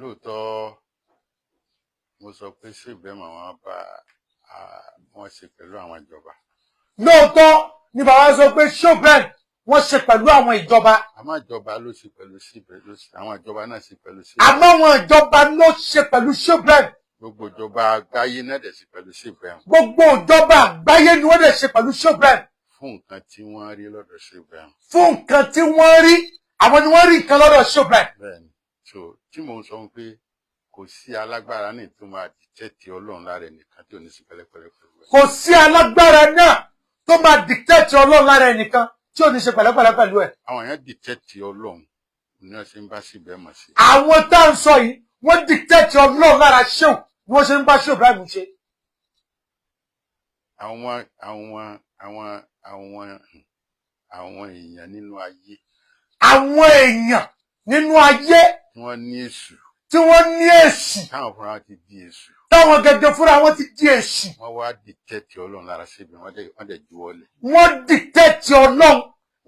Lóòótọ́, mo sọ pé ṣé Ibrahim àwọn bá wọ́n ṣe pẹ̀lú àwọn ìjọba. Lóòótọ́ ni bàbá sọ pé Sheikh wọ́n ṣe pẹ̀lú àwọn ìjọba. Àmọ́ ìjọba ló ṣe pẹ̀lú sí ló ṣe, àwọn ìjọba náà ṣe pẹ̀lú sí. Àmọ́ àwọn ìjọba ló ṣe pẹ̀lú Sheikh. Gbogbo ìjọba àgbáyé náà dẹ̀ ṣe pẹ̀lú sí Ibrahim. Gbogbo ìjọba àgbáyé ni wọ́n dẹ̀ ṣe pẹ̀lú Sheikh. Fún nǹkan tí wọ́n rí lọ́dọ̀ sí Ibrahim. Fún nǹkan tí wọ́n rí, àwọn ni wọ́n rí nǹkan lọ́dọ̀ Sheikh. Bẹ́ẹ̀ni. So tí mò ń sọ pé kò sí alágbára ní tó máa dictate Ọlọ́run lára ẹnìkan tí ò ní sí pẹ̀lẹ́pẹ̀lẹ́ pẹ̀lú ẹ̀. Kò sí alágbára náà tó máa dictate Ọlọ́run lára ẹnìkan tí ò ní ṣe pẹ̀lẹ́pẹ̀lẹ́ pẹ̀lú ẹ̀. Àwọn èèyàn dictate Ọlọ́run ní wọ́n ṣe ń bá sí Ibrahim ṣe. Àwọn tá à ń sọ yìí, wọ́n dictate Ọlọ́run lára Sheikh ni wọ́n ṣe ń bá Sheikh Ibrahim ṣe. Àwọn èèyàn nínú ayé Àwọn èèyàn nínú ayé tí wọ́n ní èṣù, tí wọ́n ní èṣù, táwọn fúnra ti di èṣù, táwọn gẹ́gẹ́ fúnra wọn ti di èṣù, wọ́n wá dictate Ọlọ́run lára sí Ibrahim, wọ́n dẹ̀ juwọ́lẹ̀. Wọ́n dictate Ọlọ́run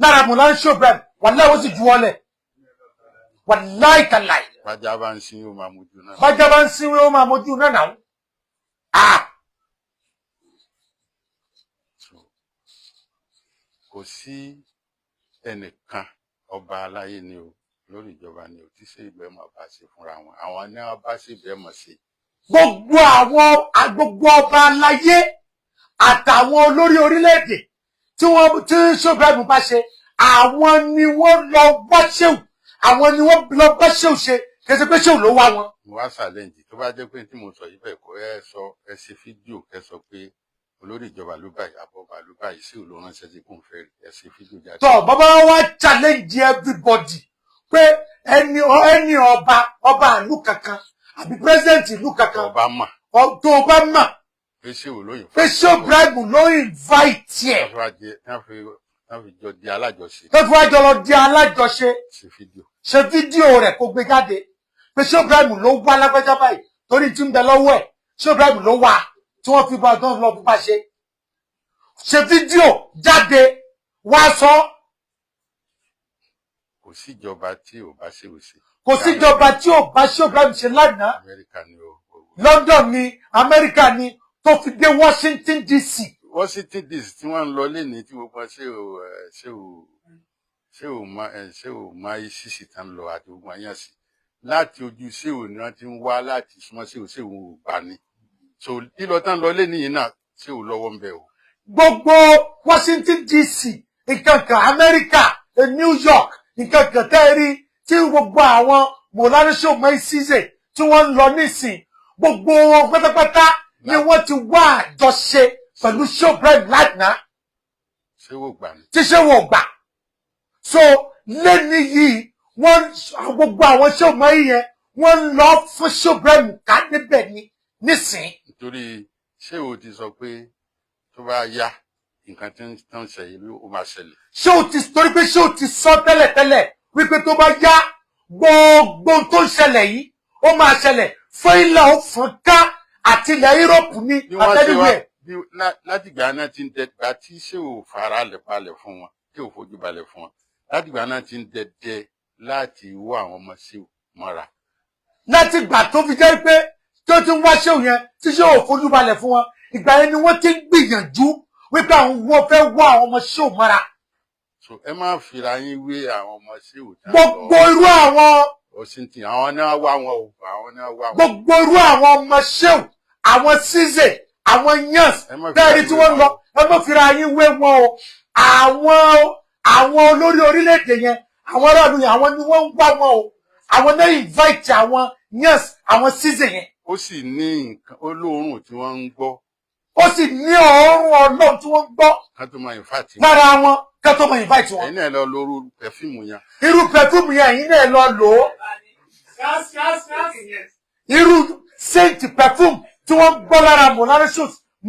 lára Mọ̀lá Sheikh Ibrahim, wàláhì, wọ́n sì juwọ́lẹ̀, wàláhì tàláì. Bájá bá ń sin, yóò máa mójú náà. Bájá bá ń sin, ó máa mójú náà náà. Ah! So, kò sí ẹnìkan, ọba aláyé ni o, lórí ìjọba ni o, tí sí Ibrahim ọba ṣe fúnra wọn, àwọn ní wọn bá sí Ibrahim ṣe. Gbogbo ọba aláyé àtàwọn olórí orílẹ̀-èdè tí wọ́n tí Sheikh Ibrahim bá ṣe, àwọn ni wọ́n lọ wá ṣéwù, àwọn ni wọ́n lọ bá ṣéwù ṣe, kì í ṣe pé ṣéwù ló wá wọn. Mo wá challenge, tó bá jẹ́ pé tí mo sọ yìí bẹ́ẹ̀ kọ́, ẹ sọ, ẹ ṣe fídíò, kẹ́ sọ pé olórí ìjọba ló báyìí, àbọ̀bà ló báyìí, sí òun ló ránṣẹ́ sí kóun fẹ́ rí, ẹ ṣe fídíò jáde. Tọ bàbá wa challenge everybody pé ẹni ọba ìlú kankan àbí president ìlú kankan ọba mà tó o bá mọ̀ pé ṣé òun lóyún pé Sheikh Ibrahim ló invite ẹ̀, wọ́n fi jọ di alájọṣe. Tó fi wá jọ lọ di alájọṣe. Ṣe fídíò. Ṣe fídíò rẹ̀ kó gbé jáde pé Sheikh Ibrahim ló wá lágbájá báyìí torí tí ń bẹ lọ́wọ́ ẹ̀, Sheikh Ibrahim ló wá tí wọ́n fi bá tó ń lọ bá ṣe. Ṣe fídíò jáde wá sọ. Kò síjọba tí ò bá ṣe òsì. Kò síjọba tí ò bá Sheikh Ibrahim ṣe lánàá. Amẹ́ríkà ni o. London ni, Amẹ́ríkà ni, tó fi dé Washington DC. Washington DC tí wọ́n ń lọ lénìí, tí gbogbo ṣé ò ṣé ò ṣé ò má ṣé ò má ṣíṣì tán lọ àti gbogbo àyàn sí láti ojú ṣé ò ní wọ́n ti ń wá láti súnmọ́ ṣé ò ṣé ò gbà ní, so lílọ tán lọ lénìí yìí náà, ṣé ò lọ́wọ́ ń bẹ̀ o. Gbogbo Washington DC, nǹkan kan, Amẹ́ríkà, New York, nǹkan kan tẹ́ ẹ rí tí gbogbo àwọn Mọ̀lánà Sheikh Mahi tí wọ́n ń lọ nísìn, gbogbo wọn pátápátá ni wọ́n ti wá àjọṣe pẹ̀lú Sheikh Ibrahim lánàá. Ṣé ò gbà ní. Tí ṣé wọ́n gbà. So lẹ́ni yìí, wọ́n gbogbo àwọn Sheikh Mahi yẹn, wọ́n ń lọ fún Sheikh Ibrahim ká níbẹ̀ ni nísìn. Nítorí ṣé o ti sọ pé tó bá yá, nǹkan tí ń ṣe yìí ló máa ṣẹlẹ̀. Ṣé o ti torí pé ṣé o ti sọ tẹ́lẹ̀tẹ́lẹ̀ wípé tó bá yá, gbogbo ohun tó ń ṣẹlẹ̀ yìí, ó máa ṣẹlẹ̀ fún ilẹ̀ òfin ká àti ilẹ̀ Yúróòpù ní Bí wọ́n ṣe wá àtẹ́lẹ́wẹ̀. Bí látìgbà náà ti ń dẹ gbà tí ṣé ò fara lẹ̀ balẹ̀ fún wọn, tí ò fojú balẹ̀ fún wọn, látìgbà náà ti ń dẹdẹ láti wọ́ àwọn ọmọ sí mọ́ra. Láti gbà tó fi jẹ́ pé tó ti ń wá ṣéwù yẹn, tí ṣé ò fojú balẹ̀ fún wọn, ìgbà yẹn ni wọ́n ti ń gbìyànjú wípé àwọn wọ́n fẹ́ wọ́ àwọn ọmọ ṣéwù mọ́ra. So ẹ má fira yín wé àwọn ọmọ sí òtá. Gbogbo irú àwọn Washington, àwọn náà wá wọn o, àwọn náà wá wọn. Gbogbo irú àwọn ọmọ ṣéwù, àwọn ṣíṣe, àwọn yans Ẹ má fi bẹ́ẹ̀ ni ra tí yín wọ́n wé lọ wọn. Ẹ má fira yín wé wọn o. Àwọn olórí orílẹ̀-èdè yẹn, àwọn aráàlú yẹn, àwọn ni wọ́n ń wá wọn o. Àwọn náà invite àwọn yans, àwọn ṣíṣe yẹn. Ó sì ní nǹkan olóòórùn tí wọ́n ń gbọ́. Ó sì ní òórùn Ọlọ́run tí wọ́n ń gbọ́ ká tó máa invite wọn. Lára wọn ká tó máa invite wọn. Ẹ̀yin náà lọ lóru perfume yẹn. Irú perfume yẹn, ẹ̀yin náà lọ lò ó. Irú scent perfume tí wọ́n gbọ́ lára Mọ̀lánà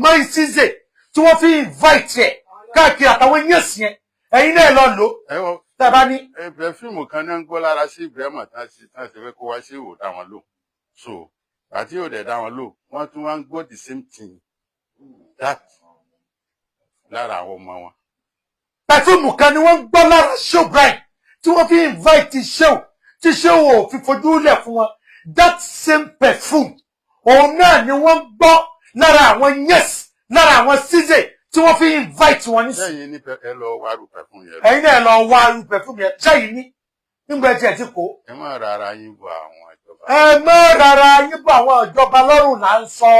Mahi Cisse tí wọ́n fi invite ẹ̀ káàkiri àtàwọn yẹ̀sì yẹn, ẹ̀yin náà lọ lò ó. Ẹ wọ Tá a bá ní. Ẹ perfume kan náà ń gbọ́ lára sí Ibrahim tá a ṣe fẹ́ kó wá sí ìwò dá wọn lò, so àti yóò dẹ̀ dá wọn lò, wọ́n tún wá ń gbọ́ the same thing that lára àwọn ọmọ wọn. Perfume kan ni wọ́n ń gbọ́ lára Sheikh Ibrahim tí wọ́n fi invite Sheikh, tí Sheikh ò fi fojú lẹ̀ fún wọn. That same perfume òun náà ni wọ́n gbọ́ lára àwọn Niass, lára àwọn Cisse tí wọ́n fi invite wọn nísìnyí. Sẹ́yìn ní ẹ lọ wá rú perfume yẹn lọ. Ẹ̀yin náà lọ wá irú perfume yẹn. Sẹ́yìn ní nígbà tí ẹ ti kó. Ẹ má ra ara yín bọ àwọn ìjọba. Ẹ má rárá yín bọ àwọn ìjọba lọ́rùn là ń sọ.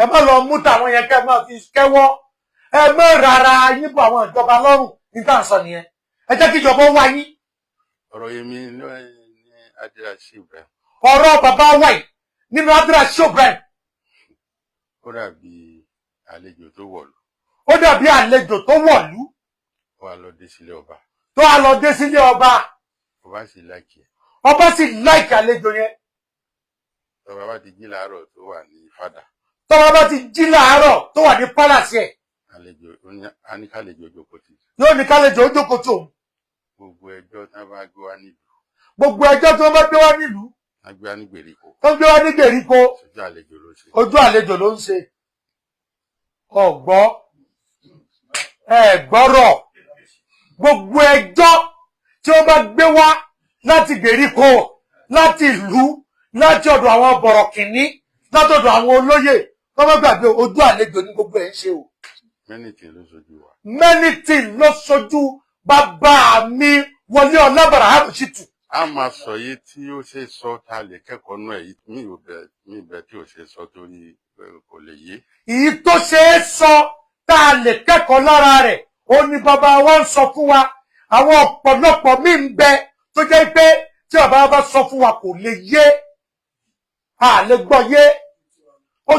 Ẹ má lọ mú tàwọn yẹn kẹ́ má fi kẹ́wọ́. Ẹ má rárá yín bọ àwọn ìjọba lọ́rùn ní tá à ń sọ nìyẹn. Ẹ jẹ́ kí ìjọba wá yín. Ọ̀rọ̀ yẹmi ní adéra sí Ibrahim. Ọ̀rọ̀ bàbá wa yìí nínú adúlá Ibrahim. Ó dàbí àlejò tó wọ̀lú. Ó dàbí àlejò tó wọ̀lú. Ó wá lọ dé sílé ọba. Tó a lọ dé sílé ọba. Ọba sì like ẹ̀. Ọba sì like àlejò yẹn. Tọba bá ti jí láàárọ̀ tó wà ní fàdà. Tọ́ba bá ti jí láàárọ̀ tó wà ní palace ẹ̀. Àlejò á ní kálejò jókòó tì. Yóò ní kálejò ó jókòó tó. Gbogbo ẹjọ́ tí wọ́n bá gbé wá nílùú. Gbogbo ẹjọ́ tí wọ́n bá gbé wá nílùú. Wọ́n gbé wá ní gbèríko. Tó ń gbé wá ní gbèríko. Ojú àlejò ló ṣe. Ojú àlejò ló ń ṣe. Ọ̀gbọ́ ẹ gbọ́rọ̀, gbogbo ẹjọ́ tí wọ́n bá gbé wá láti gbèríko, láti ìlú, láti ọ̀dọ̀ àwọn bọ̀rọ̀kìnní, láti ọ̀dọ̀ àwọn olóyè, wọ́n má gbàgbé, ojú àlejò ní gbogbo ẹ̀ ń ṣe o. Many things ló ṣojú wa. Many things ló ṣojú bàbá mi Wọlé Ọlábàrà Ṣìtù. A máa sọ yìí tí ó ṣe sọ tá a lè kẹ́kọ̀ọ́ náà, yìí mí ò bẹ mí bẹ tí ò ṣe sọ torí kò lè yé. Èyí tó ṣe é sọ tá a lè kẹ́kọ̀ọ́ lára rẹ̀ ó ní bàbá wa ń sọ fún wa. Àwọn ọ̀pọ̀lọpọ̀ míì ń bẹ tó jẹ́ pé tí bàbá wa bá sọ fún wa, kò lè yé, a lè gbọ́ yé ó.